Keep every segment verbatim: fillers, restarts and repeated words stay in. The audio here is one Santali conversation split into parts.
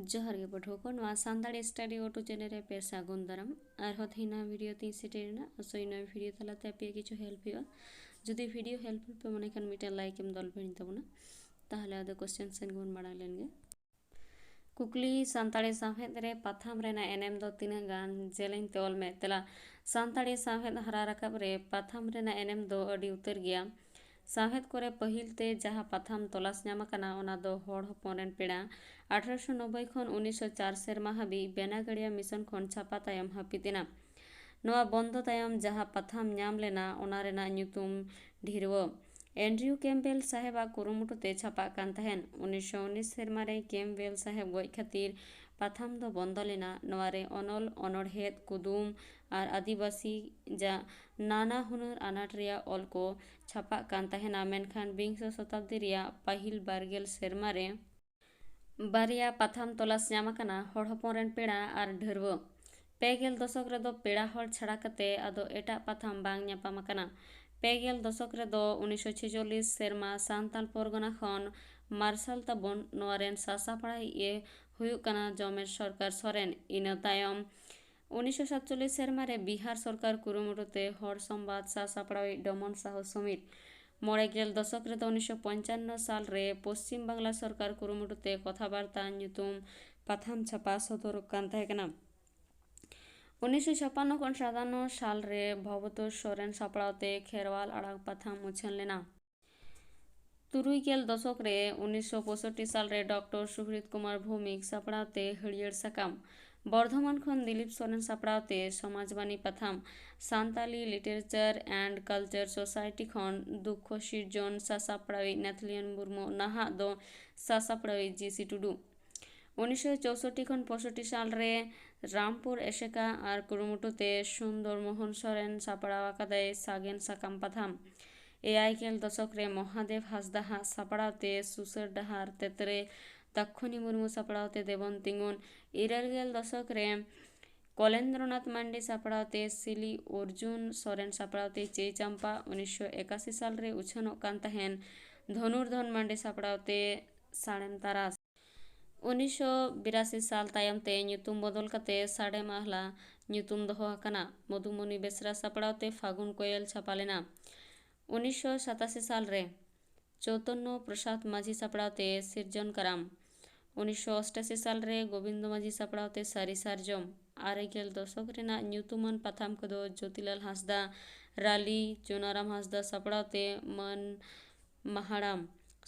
ᱡᱚᱦᱟᱨ ᱜᱮ ᱯᱟᱹᱴᱷᱩᱣᱟᱹ ᱠᱚ, ᱱᱚᱣᱟ ᱥᱟᱱᱛᱟᱲᱤ ᱥᱴᱟᱰᱤ ᱚᱴᱳ ᱪᱮᱱᱮᱞ ᱨᱮ ᱟᱯᱮ ᱥᱟᱹᱜᱩᱱ ᱫᱟᱨᱟᱢ᱾ ᱟᱨᱦᱚᱸ ᱛᱮᱦᱮᱧ ᱱᱚᱣᱟ ᱵᱷᱤᱰᱤᱭᱳ ᱛᱤᱧ ᱥᱮᱴᱮᱨ ᱮᱱᱟ᱾ ᱟᱥᱚᱜ ᱟᱹᱧ ᱱᱚᱣᱟ ᱵᱷᱤᱰᱤᱭᱳ ᱛᱟᱞᱟᱛᱮ ᱟᱯᱮᱭᱟᱜ ᱠᱤᱪᱷᱩ ᱦᱮᱞᱯ ᱦᱩᱭᱩᱜᱼᱟ᱾ ᱡᱩᱫᱤ ᱵᱷᱤᱰᱤᱭᱳ ᱦᱮᱞᱯ ᱯᱮ ᱢᱚᱱᱮ ᱠᱷᱟᱱ ᱢᱤᱫᱴᱮᱱ ᱞᱟᱭᱤᱠ ᱮᱢ ᱫᱚᱞ ᱵᱷᱤᱲᱤᱧ ᱛᱟᱵᱚᱱᱟ᱾ ᱛᱟᱦᱚᱞᱮ ᱟᱫᱚ ᱠᱚᱥᱪᱮᱱ ᱥᱮᱱ ᱜᱮᱵᱚᱱ ᱢᱟᱲᱟᱝ ᱞᱮᱱ ᱜᱮ᱾ ᱠᱩᱠᱞᱤ: ᱥᱟᱱᱛᱟᱲᱤ ᱥᱟᱶᱦᱮᱫ ᱨᱮ ᱯᱟᱛᱷᱟᱢ ᱨᱮᱱᱟᱜ ᱮᱱᱮᱢ ᱫᱚ ᱛᱤᱱᱟᱹᱜ ᱜᱟᱱ? ᱡᱮᱞᱮᱧ ᱛᱮ ᱚᱞ ᱢᱮ᱾ ᱛᱮᱞᱟ: ᱥᱟᱱᱛᱟᱲᱤ ᱥᱟᱶᱦᱮᱫ ᱦᱟᱨᱟ ᱨᱟᱠᱟᱵ ᱨᱮ ᱯᱟᱛᱷᱟᱢ ᱨᱮᱱᱟᱜ ᱮᱱᱮᱢ ᱫᱚ ᱟᱹᱰᱤ ᱩᱛᱟᱹᱨ ᱜᱮᱭᱟ᱾ ᱥᱟᱶᱦᱮᱫ ᱠᱚᱨᱮ ᱯᱟᱹᱦᱤᱞ ᱛᱮ ᱡᱟᱦᱟᱸ ᱯᱟᱛᱷᱟᱢ ᱛᱚᱞᱟᱥ ᱧᱟᱢ ᱟᱠᱟᱱᱟ, ᱚᱱᱟ ᱫᱚ ᱦᱚᱲ ᱦᱚᱯᱚᱱ ᱨᱮᱱ ᱯᱮᱲᱟ᱾ ᱟᱴᱷᱨᱚᱥᱚ ᱱᱚᱵᱵᱳᱭ ᱠᱷᱚᱱ ᱩᱱᱤᱥᱥᱚ ᱪᱟᱨ ᱥᱮᱨᱢᱟ ᱦᱟᱹᱵᱤᱡ ᱵᱮᱱᱟᱜᱟᱲᱤᱭᱟ ᱢᱤᱥᱚᱱ ᱠᱷᱚᱱ ᱪᱷᱟᱯᱟ ᱛᱟᱭᱚᱢ ᱦᱟᱹᱯᱤᱫ ᱮᱱᱟ᱾ ᱱᱚᱣᱟ ᱵᱚᱱᱫᱚ ᱛᱟᱭᱚᱢ ᱡᱟᱦᱟᱸ ᱯᱟᱛᱷᱟᱢ ᱧᱟᱢ ᱞᱮᱱᱟ, ᱚᱱᱟ ᱨᱮᱱᱟᱜ ᱧᱩᱛᱩᱢ ᱰᱷᱤᱨᱣᱟᱹ᱾ ᱮᱱᱰᱨᱤᱭᱩ ᱠᱮᱢᱯᱵᱮᱞ ᱥᱟᱦᱮᱵᱟᱜ ᱠᱩᱨᱩᱢᱩᱴᱩ ᱛᱮ ᱪᱷᱟᱯᱟᱜ ᱠᱟᱱ ᱛᱟᱦᱮᱸᱱ᱾ ᱩᱱᱤᱥᱥᱚ ᱩᱱᱤᱥ ᱥᱮᱨᱢᱟ ᱨᱮ ᱠᱮᱢᱯᱵᱮᱞ ᱥᱟᱦᱮᱵ ᱜᱚᱡ ᱠᱷᱟᱹᱛᱤᱨ ᱯᱟᱛᱷᱟᱢ ᱫᱚ ᱵᱚᱱᱫᱚ ᱞᱮᱱᱟ᱾ ᱱᱚᱣᱟ ᱨᱮ ᱚᱱᱚᱞ, ᱚᱱᱚᱬᱦᱮᱫ, ᱠᱩᱫᱩᱢ ᱟᱨ ᱟᱹᱫᱤᱵᱟᱹᱥᱤ ᱡᱟ ᱱᱟᱱᱟ ᱦᱩᱱᱟᱹᱨ ᱟᱱᱟᱴ ᱨᱮᱭᱟᱜ ᱚᱞ ᱠᱚ ᱪᱷᱟᱯᱟᱜ ᱠᱟᱱ ᱛᱟᱦᱮᱸᱱᱟ᱾ ᱢᱮᱱᱠᱷᱟᱱ ᱵᱤᱝᱥᱚ ᱥᱚᱛᱟᱵᱫᱤ ᱨᱮᱭᱟᱜ ᱯᱟᱹᱦᱤᱞ ᱵᱟᱨᱜᱮᱞ ᱥᱮᱨᱢᱟ ᱨᱮ ᱵᱟᱨᱭᱟ ᱯᱟᱛᱷᱟᱢ ᱛᱚᱞᱟᱥ ᱧᱟᱢ ᱟᱠᱟᱱᱟ, ᱦᱚᱲ ᱦᱚᱯᱚᱱ ᱨᱮᱱ ᱯᱮᱲᱟ ᱟᱨ ᱰᱷᱟᱹᱨᱣᱟᱹ᱾ ᱯᱮ ᱜᱮᱞ ᱫᱚᱥᱚᱠ ᱨᱮᱫᱚ ᱯᱮᱲᱟ ᱦᱚᱲ ᱪᱷᱟᱲᱟ ᱠᱟᱛᱮ ᱟᱫᱚ ᱮᱴᱟᱜ ᱯᱟᱛᱷᱟᱢ ᱵᱟᱝ ᱧᱟᱯᱟᱢ ᱟᱠᱟᱱᱟ᱾ ᱯᱮ ᱜᱮᱞ ᱫᱚᱥᱚᱠ ᱨᱮᱫᱚ ᱩᱱᱤᱥᱥᱚ ᱪᱷᱮᱪᱚᱞᱞᱤᱥ ᱥᱮᱨᱢᱟ ᱥᱟᱱᱛᱟᱞ ᱯᱚᱨᱜᱚᱱᱟ ᱠᱷᱚᱱ ᱢᱟᱨᱥᱟᱞ ᱛᱟᱵᱚᱱ ᱱᱚᱣᱟ ᱨᱮᱱ ᱥᱟᱥᱟᱯᱲᱟᱣᱤᱡ ᱮ ᱦᱩᱭᱩᱜ ᱠᱟᱱᱟ ᱡᱚᱢᱮᱨ ᱥᱚᱨᱠᱟᱨ ᱥᱚᱨᱮᱱ᱾ ᱤᱱᱟᱹ ᱛᱟᱭᱚᱢ ᱩᱱᱤᱥᱥᱚ ᱥᱟᱛᱪᱚᱞᱞᱤᱥ ᱥᱮᱨᱢᱟ ᱨᱮ ᱵᱤᱦᱟᱨ ᱥᱚᱨᱠᱟᱨ ᱠᱩᱨᱩᱢᱩᱴᱩ ᱛᱮ ᱦᱚᱲ ᱥᱚᱢᱵᱟᱫ ᱥᱟᱥᱟᱯᱲᱟᱣᱤᱡ ᱰᱚᱢᱚᱱ ᱥᱟᱦᱩ ᱥᱚᱢᱤᱨ᱾ ᱢᱚᱬᱮ ᱜᱮᱞ ᱫᱚᱥᱚᱠ ᱨᱮᱫᱚ ᱩᱱᱤᱥᱥᱚ ᱯᱚᱧᱪᱟᱱᱱᱚ ᱥᱟᱞ ᱨᱮ ᱯᱚᱥᱪᱤᱢ ᱵᱟᱝᱞᱟ ᱥᱚᱨᱠᱟᱨ ᱠᱩᱨᱩᱢᱩᱴᱩ ᱛᱮ ᱠᱚᱛᱷᱟᱵᱟᱨᱛᱟ ᱧᱩᱛᱩᱢ ᱯᱟᱛᱷᱟᱢ ᱪᱷᱟᱯᱟ ᱥᱚᱫᱚᱨᱚᱜ ᱠᱟᱱ ᱛᱟᱦᱮᱸ ᱠᱟᱱᱟ᱾ ᱩᱱᱤᱥᱥᱚ ᱪᱷᱟᱯᱟᱱᱱᱚ ᱠᱷᱚᱱ ᱥᱟᱛᱟᱱᱱᱚ ᱥᱟᱞ ᱨᱮ ᱵᱷᱚᱵᱚᱛᱳᱥ ᱥᱚᱨᱮᱱ ᱥᱟᱯᱲᱟᱣ ᱛᱮ ᱠᱷᱮᱨᱣᱟᱞ ᱟᱲᱟᱝ ᱯᱟᱛᱷᱟᱢ ᱩᱪᱷᱟᱹᱱ ᱞᱮᱱᱟ᱾ ᱛᱩᱨᱩᱭ ᱜᱮᱞ ᱫᱚᱥᱚᱠ ᱨᱮ ᱩᱱᱤᱥᱥᱚ ᱯᱚᱸᱭᱥᱚᱴᱴᱤ ᱥᱟᱞ ᱨᱮ ᱰᱚᱠᱴᱚᱨ ᱥᱩᱦᱨᱤᱛ ᱠᱩᱢᱟᱨ ᱵᱷᱳᱣᱢᱤᱠ ᱥᱟᱯᱲᱟᱣ ᱛᱮ ᱦᱟᱹᱨᱭᱟᱹᱲ ᱥᱟᱠᱟᱢ, ᱵᱚᱨᱫᱷᱚᱢᱟᱱ ᱠᱷᱚᱱ ᱫᱤᱞᱤᱯ ᱥᱚᱨᱮᱱ ᱥᱟᱯᱲᱟᱣ ᱛᱮ ᱥᱚᱢᱟᱡᱽᱵᱟᱱᱤ ᱯᱟᱛᱷᱟᱢ, Santali Literature and Culture Society ᱠᱷᱚᱱ ᱫᱩᱠᱠᱷᱚ ᱥᱤᱨᱡᱚᱱ, ᱥᱟᱥᱟᱯᱲᱟᱣᱤᱡ ᱱᱟᱛᱷᱞᱤᱭᱚᱱ ᱢᱩᱨᱢᱩ, ᱱᱟᱦᱟᱜ ᱫᱚ ᱥᱟᱥᱟᱯᱲᱟᱣᱤᱡ ᱡᱤ ᱥᱤ ᱴᱩᱰᱩ᱾ ᱩᱱᱤᱥᱥᱚ ᱪᱳᱥᱳᱴᱴᱤ ᱠᱷᱚᱱ ᱯᱚᱸᱭᱥᱚᱴᱴᱤ ᱥᱟᱞ ᱨᱮ ᱨᱟᱢᱯᱩᱨ ᱮᱥᱮᱠᱟ ᱟᱨ ᱠᱩᱨᱩᱢᱩᱴᱩ ᱛᱮ ᱥᱩᱱᱫᱚᱨ ᱢᱳᱦᱚᱱ ᱥᱚᱨᱮᱱ ᱥᱟᱯᱲᱟᱣ ᱟᱠᱟᱫᱟᱭ ᱥᱟᱜᱮᱱ ᱥᱟᱠᱟᱢ ᱯᱟᱛᱷᱟᱢ᱾ ᱮᱭᱟᱭ ᱜᱮᱞ ᱫᱚᱥᱚᱠ ᱨᱮ ᱢᱚᱦᱟᱫᱮᱵ ᱦᱟᱸᱥᱫᱟ ᱦᱟᱜ ᱥᱟᱯᱲᱟᱣ ᱛᱮ ᱥᱩᱥᱟᱹᱨ ᱰᱟᱦᱟᱨ ᱛᱮᱛᱨᱮ, ᱛᱟᱠᱠᱷᱚᱱᱤ ᱢᱩᱨᱢᱩ ᱥᱟᱯᱲᱟᱣ ᱛᱮ ᱫᱮᱵᱚᱱ ᱛᱤᱸᱜᱩᱱ᱾ ᱤᱨᱟᱹᱞ ᱜᱮᱞ ᱫᱚᱥᱚᱠ ᱨᱮ ᱠᱚᱞᱮᱱᱫᱨᱚᱱᱟᱛᱷ ᱢᱟᱱᱰᱤ ᱥᱟᱯᱲᱟᱣ ᱛᱮ ᱥᱤᱞᱤ, ᱚᱨᱡᱩᱱ ᱥᱚᱨᱮᱱ ᱥᱟᱯᱲᱟᱣ ᱛᱮ ᱪᱟᱹᱭ ᱪᱟᱢᱯᱟ᱾ ᱩᱱᱤᱥᱥᱚ ᱮᱠᱟᱥᱤ ᱥᱟᱞ ᱨᱮ ᱩᱪᱷᱟᱹᱱᱚᱜ ᱠᱟᱱ ᱛᱟᱦᱮᱸᱱ ᱫᱷᱚᱱᱩᱨᱫᱷᱚᱱ ᱢᱟᱱᱰᱤ ᱥᱟᱯᱲᱟᱣ ᱛᱮ ᱥᱟᱲᱮᱢ ᱛᱟᱨᱟᱥ᱾ ᱩᱱᱤᱥᱥᱚ ᱵᱤᱨᱟᱥᱤ ᱥᱟᱞ ᱛᱟᱭᱚᱢ ᱛᱮ ᱧᱩᱛᱩᱢ ᱵᱚᱫᱚᱞ ᱠᱟᱛᱮ ᱥᱟᱰᱮᱢ ᱟᱦᱞᱟ ᱧᱩᱛᱩᱢ ᱫᱚᱦᱚ ᱟᱠᱟᱱᱟ᱾ ᱢᱚᱫᱷᱩᱢᱚᱱᱤ ᱵᱮᱥᱨᱟ ᱥᱟᱯᱲᱟᱣ ᱛᱮ ᱯᱷᱟᱹᱜᱩᱱ ᱠᱚᱭᱮᱞ ᱪᱷᱟᱯᱟ ᱞᱮᱱᱟ᱾ ᱩᱱᱤᱥᱥᱚ ᱥᱟᱛᱟᱥᱤ ᱥᱟᱞ ᱨᱮ ᱪᱳᱭᱛᱚᱱᱱᱚ ᱯᱨᱚᱥᱟᱫᱽ ᱢᱟᱹᱡᱷᱤ ᱥᱟᱯᱲᱟᱣ ᱛᱮ ᱥᱤᱨᱡᱚᱱ ᱠᱟᱨᱟᱢ᱾ ᱩᱱᱤᱥᱥᱚ ᱚᱥᱴᱟᱥᱤ ᱥᱟᱞ ᱨᱮ ᱜᱳᱵᱤᱱᱫᱚ ᱢᱟᱹᱡᱷᱤ ᱥᱟᱯᱲᱟᱣ ᱛᱮ ᱥᱟᱹᱨᱤ ᱥᱟᱨᱡᱚᱢ᱾ ᱟᱨᱮ ᱜᱮᱞ ᱫᱚᱥᱚᱠ ᱨᱮᱱᱟᱜ ᱧᱩᱛᱩᱢᱟᱱ ᱯᱟᱛᱷᱟᱢ ᱠᱚᱫᱚ ᱡᱳᱛᱤᱞᱟᱞ ᱦᱟᱸᱥᱫᱟ ᱨᱟᱞᱤ, ᱪᱩᱱᱟᱨᱟᱢ ᱦᱟᱸᱥᱫᱟ ᱥᱟᱯᱲᱟᱣ ᱛᱮ ᱢᱟᱹᱱ ᱢᱟᱦᱟᱲᱟᱢ,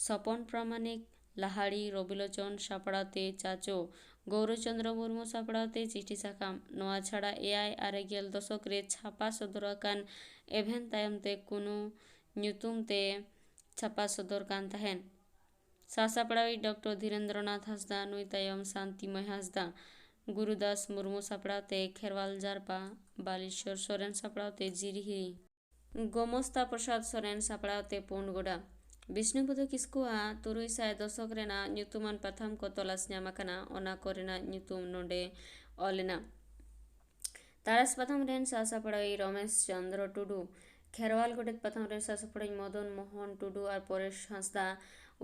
ᱥᱚᱯᱚᱱ ᱯᱨᱟᱢᱟᱱᱤᱠ ᱞᱟᱦᱟᱲᱤ, ᱨᱚᱵᱤᱞᱳᱪᱚᱱ ᱥᱟᱯᱲᱟᱣ ᱛᱮ ᱪᱟᱪᱳ, ᱜᱳᱣᱨᱚᱪᱚᱱᱫᱨᱚ ᱢᱩᱨᱢᱩ ᱥᱟᱯᱲᱟᱣ ᱛᱮ ᱪᱤᱴᱷᱤ ᱥᱟᱠᱟᱢ᱾ ᱱᱚᱣᱟ ᱪᱷᱟᱲᱟ ᱮᱭᱟᱭ ᱟᱨᱮ ᱜᱮᱞ ᱫᱚᱥᱚᱠ ᱨᱮ ᱪᱷᱟᱯᱟ ᱥᱚᱫᱚᱨ ᱟᱠᱟᱱ ᱮᱵᱷᱮᱱ ᱛᱟᱭᱚᱢ ᱛᱮ ᱠᱩᱱᱩ ᱧᱩᱛᱩᱢ ᱛᱮ ᱪᱷᱟᱯᱟ ᱥᱚᱫᱚᱨ ᱠᱟᱱ ᱛᱟᱦᱮᱸᱱ᱾ ᱥᱟᱥᱟᱯᱲᱟᱣᱤᱡ ᱰᱚᱠᱴᱚᱨ ᱫᱷᱤᱨᱮᱱᱫᱨᱚᱱᱟᱛᱷ ᱦᱟᱸᱥᱫᱟ, ᱱᱩᱭ ᱛᱟᱭᱚᱢ ᱥᱟᱱᱛᱤᱢᱚᱭ ᱦᱟᱸᱥᱫᱟ, ᱜᱩᱨᱩᱫᱟᱥ ᱢᱩᱨᱢᱩ ᱥᱟᱯᱲᱟᱣ ᱛᱮ ᱠᱷᱮᱨᱣᱟᱞ ᱡᱟᱨᱯᱟ, ᱵᱟᱞᱤᱥᱚᱨ ᱥᱚᱨᱮᱱ ᱥᱟᱯᱲᱟᱣ ᱛᱮ ᱡᱤᱨᱤᱦᱤᱨᱤ, ᱜᱳᱢᱚᱥᱛᱟ ᱯᱨᱚᱥᱟᱫᱽ ᱥᱚᱨᱮᱱ ᱥᱟᱯᱲᱟᱣ ᱛᱮ ᱯᱩᱸᱰ ᱜᱚᱰᱟ᱾ ᱵᱤᱥᱱᱩᱯᱚᱫᱚ ᱠᱤᱥᱠᱩᱣᱟᱜ ᱛᱩᱨᱩᱭ ᱥᱟᱭ ᱫᱚᱥᱚᱠ ᱨᱮᱱᱟᱜ ᱧᱩᱛᱩᱢᱟᱱ ᱯᱟᱛᱷᱟᱢ ᱠᱚ ᱛᱚᱞᱟᱥ ᱧᱟᱢ ᱟᱠᱟᱱᱟ, ᱚᱱᱟ ᱠᱚᱨᱮᱱᱟᱜ ᱧᱩᱛᱩᱢ ᱱᱚᱰᱮ ᱚᱞ ᱮᱱᱟ᱾ ᱛᱟᱨᱟᱥ ᱯᱟᱛᱷᱟᱢ ᱨᱮᱱ ᱥᱟᱥᱟᱯᱲᱟᱣᱤᱡ ᱨᱚᱢᱮᱥ ᱪᱚᱸᱫᱽᱨᱚ ᱴᱩᱰᱩ, ᱠᱷᱮᱨᱣᱟᱞ ᱜᱚᱰᱮᱛ ᱯᱟᱛᱷᱟᱢ ᱨᱮᱱ ᱥᱟᱥᱟᱯᱲᱟᱣᱤᱡ ᱢᱚᱫᱚᱱ ᱢᱳᱦᱚᱱ ᱴᱩᱰᱩ ᱟᱨ ᱯᱚᱨᱮᱥ ᱦᱟᱸᱥᱫᱟ,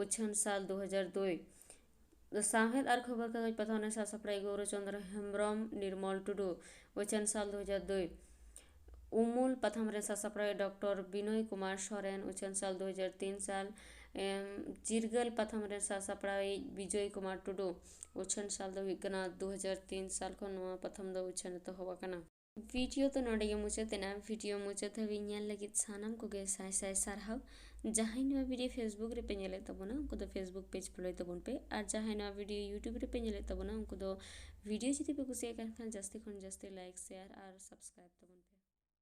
ᱩᱪᱷᱟᱹᱱ ᱥᱟᱞ ᱫᱩ ᱦᱟᱡᱟᱨ ᱫᱩᱭ᱾ ᱥᱟᱶᱦᱮᱫ ᱟᱨ ᱠᱷᱚᱵᱚᱨ ᱠᱟᱜᱚᱡᱽ ᱯᱟᱛᱷᱟᱢ ᱨᱮᱱ ᱥᱟᱥᱟᱯᱲᱟᱣᱤᱡ ᱜᱳᱣᱨᱚᱪᱚᱸᱫᱽᱨᱚ ᱦᱮᱢᱵᱽᱨᱚᱢ, ᱱᱤᱨᱢᱚᱞ ᱴᱩᱰᱩ, ᱩᱪᱷᱟᱹᱱ ᱥᱟᱞ ᱫᱩ ᱦᱟᱡᱟᱨ ᱫᱩᱭ᱾ ᱩᱢᱩᱞ ᱯᱟᱛᱷᱟᱢ ᱨᱮᱱ ᱥᱟᱥᱟᱯᱲᱟᱣᱤᱡ ᱰᱚᱠᱴᱚᱨ ᱵᱤᱱᱚᱭ ᱠᱩᱢᱟᱨ ᱥᱚᱨᱮᱱ, ᱩᱪᱷᱟᱹᱱ ᱥᱟᱞ ᱫᱩ ᱦᱟᱡᱟᱨ ᱛᱤᱱ ᱥᱟᱞ᱾ ᱮᱢ, ᱪᱤᱨᱜᱟᱹᱞ ᱯᱟᱛᱷᱟᱢ ᱨᱮᱱ ᱥᱟᱥᱟᱯᱲᱟᱣᱤᱡ ᱵᱤᱡᱚᱭ ᱠᱩᱢᱟᱨ ᱴᱩᱰᱩ, ᱩᱪᱷᱟᱹᱱ ᱥᱟᱞ ᱫᱚ ᱦᱩᱭᱩᱜ ᱠᱟᱱᱟ ᱫᱩ ᱦᱟᱡᱟᱨ ᱛᱤᱱ ᱥᱟᱞ ᱠᱷᱚᱱ ᱱᱚᱣᱟ ᱯᱟᱛᱷᱟᱢ ᱫᱚ ᱩᱪᱷᱟᱹᱱ ᱮᱛᱚᱦᱚᱵ ᱟᱠᱟᱱᱟ᱾ ᱵᱷᱤᱰᱤᱭᱳ ᱫᱚ ᱱᱚᱰᱮ ᱜᱮ ᱢᱩᱪᱟᱹᱫ ᱮᱱᱟ᱾ ᱵᱷᱤᱰᱤᱭᱳ ᱢᱩᱪᱟᱹᱫ ᱫᱷᱟᱹᱵᱤᱡ ᱧᱮᱞ ᱞᱟᱹᱜᱤᱫ ᱥᱟᱱᱟᱢ ᱠᱚᱜᱮ ᱥᱟᱭ ᱥᱟᱭ ᱥᱟᱨᱦᱟᱣ᱾ ᱡᱟᱦᱟᱸᱭ ᱱᱚᱣᱟ ᱵᱷᱤᱰᱤᱭᱳ Facebook ᱨᱮᱯᱮ ᱧᱮᱞᱮᱫ ᱛᱟᱵᱚᱱᱟ, ᱩᱱᱠᱩ ᱫᱚ Facebook ᱯᱮᱡᱽ ᱯᱷᱳᱞᱳᱭ ᱛᱟᱵᱚᱱ ᱯᱮ, ᱟᱨ ᱡᱟᱦᱟᱸᱭ ᱱᱚᱣᱟ ᱵᱷᱤᱰᱤᱭᱳ YouTube ᱨᱮᱯᱮ ᱧᱮᱞᱮᱫ ᱛᱟᱵᱚᱱᱟ, ᱩᱱᱠᱩ ᱫᱚ ᱵᱷᱤᱰᱤᱭᱳ ᱡᱩᱫᱤ ᱯᱮ ᱠᱩᱥᱤᱭᱟᱜ ᱠᱟᱱ ᱠᱷᱟᱱ ᱡᱟᱹᱥᱛᱤ ᱠᱷᱚᱱ ᱡᱟᱹᱥᱛᱤ ᱞᱟᱭᱤᱠ, ᱥᱮᱭᱟᱨ ᱟᱨ ᱥᱟᱵᱥᱠᱨᱟᱭᱤᱵᱽ ᱛᱟᱵᱚᱱ ᱯᱮ᱾